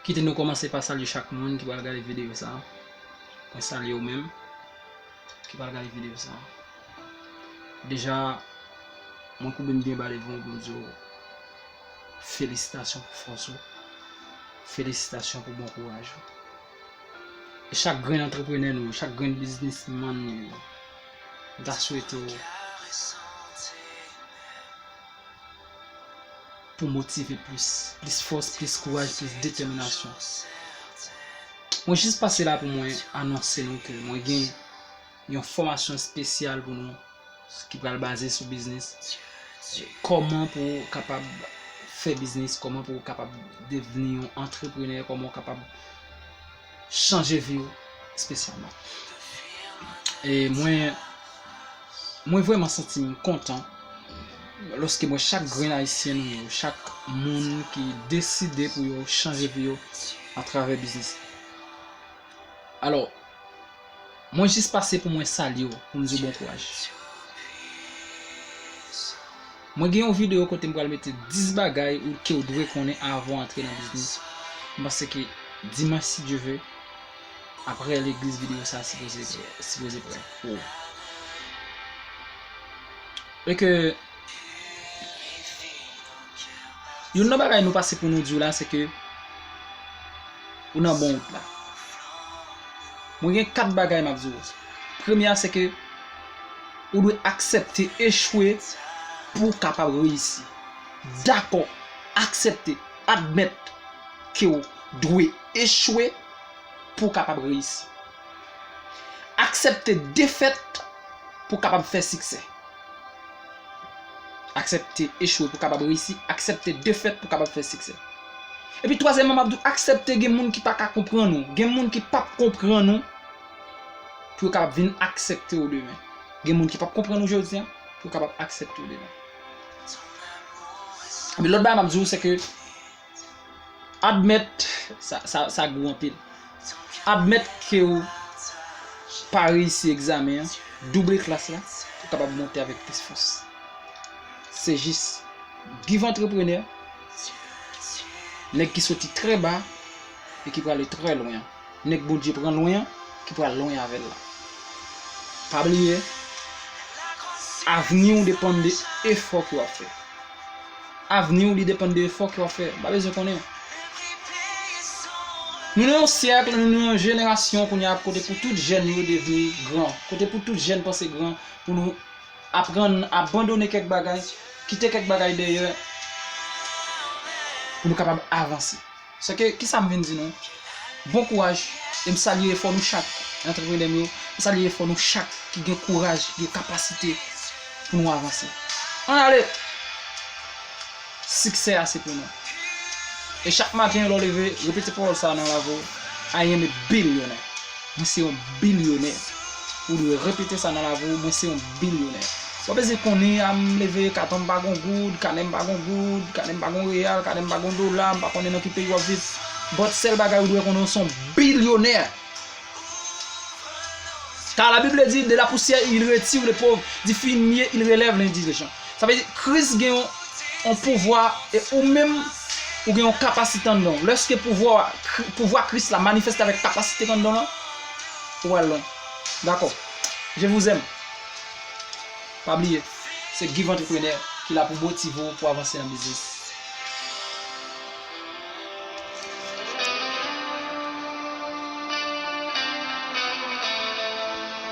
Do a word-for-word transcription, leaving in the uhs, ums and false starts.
Kite nou kòmanse pa salye chak moun ki pral gade videyo sa. Mwen salye ou menm ki pral gade videyo sa. Deja, mwen koube m byen ba devan w pou m di w felisitasyon pou fòs ou. Felisitasyon pou bon kouraj ou. E chak grenn antreprenè nou, chak grenn biznismann nou, m ta swete w pou motive plis, plis fòs, plis kouraj, plis detèminasyon. Mwen jis pase la pou mwen anonse nou ke mwen gen yon fòmasyon espesyal pou nou ki pral baze sou biznis. Kòman pou w kapab fè biznis, kòman pou w kapab devni yon antreprenè, kòman w kapab chanje vi w espesyalman. E mwen, mwen vrèman santi m kontan lòske m wè chak grenn ayisyen nou yo, chak moun ki deside pou yo chanje vi yo atravè biznis. Alò, mwen jis pase pou mwen salye w, pou m di w bon kouraj. Mwen gen yon videyo kote m pral mete dis bagay ou ke w dwe konnen avan w antre nan biznis. M panse ke dimanch, si Dye ve, apre legliz, videyo sa a sipoze, sipoze prè pou ou. E ke youn nan bagay nou pase pou nou di w la, se ke ou nan bon wout la. Mwen gen kat bagay m ap di w. Premye a, se ke ou dwe aksepte echwe pou w kapab reyisi. Dakò, aksepte, admèt ke w dwe echwe pou w kapab reyisi. Aksepte defèt pou w kapab fè siksè. Aksepte echwe pou w kapab reyisi, aksepte defèt pou w kapab fè siksè. Epi twazyèmman, m ap di w, aksepte gen moun ki pa ka konprann ou, gen moun ki p ap konprann ou, pou yo kapab vin aksepte w demen. Gen moun ki p ap konprann ou jodi a, pou yo kapab aksepte w demen. Epi lòt bagay m ap di w, se ke admèt, sa, sa, sa gou anpil. Admèt ke w pa reyisi egzamen an, double klas la, pou w kapab monte avèk plis fòs. Se jis, give antreprenè, nèg ki soti trè ba e ki prale trè lwen an. Nèg Bondye pran lwen an, ki pral lwen avè l la. Pa bliye, avni w depann de efò ke w ap fè. Avni w, li depann de efò ke w ap fè. M pa bezwen konnen. Nou nan yon syèk, nou nan yon jenerasyon kounye a kote pou tout jèn yo devni gran, kote pou tout jèn panse gran, pou nou aprann abandone kèk bagay, kite kèk bagay dèyè, pou nou kapab avanse. Sèke, kisa m vin di nou? Bon kouraj, e m salye efò nou chak, antreprenè m yo, m salye efò nou chak ki gen kouraj, ki gen kapasite pou nou avanse. Ann ale! Siksè a se pou nou. E chak maten lè w leve, repete pawòl sa a nan lavi w, I am a billionaire. Mwen se yon bilyonè. Ou dwe repete sa nan lavi w, mwen se yon bilyonè. W ap bezwen konnen, a, m leve, katon m pa gon goud, kanè m pa gon goud, kanè m pa gon reyal, kanè m pa gon dola, m pa konnen nan ki peyi w ap viv. But sèl bagay ou dwe konnen, w se yon bilyonè. Car la Bible dit, de la poussière il retire le pauvre, du fumier il relève l'indigent. Sa vle di, Kris gen yon, yon pouvwa, e ou menm, ou gen yon kapasite anndan w. Lèske pouvwa, Kri- pouvwa Kris la manifeste avèk kapasite k anndan w lan, ou pral lwen. Dakò. Je vous aime. Pa bliye, se Give Entrepreneur ki la pou motive w pou avanse nan biznis.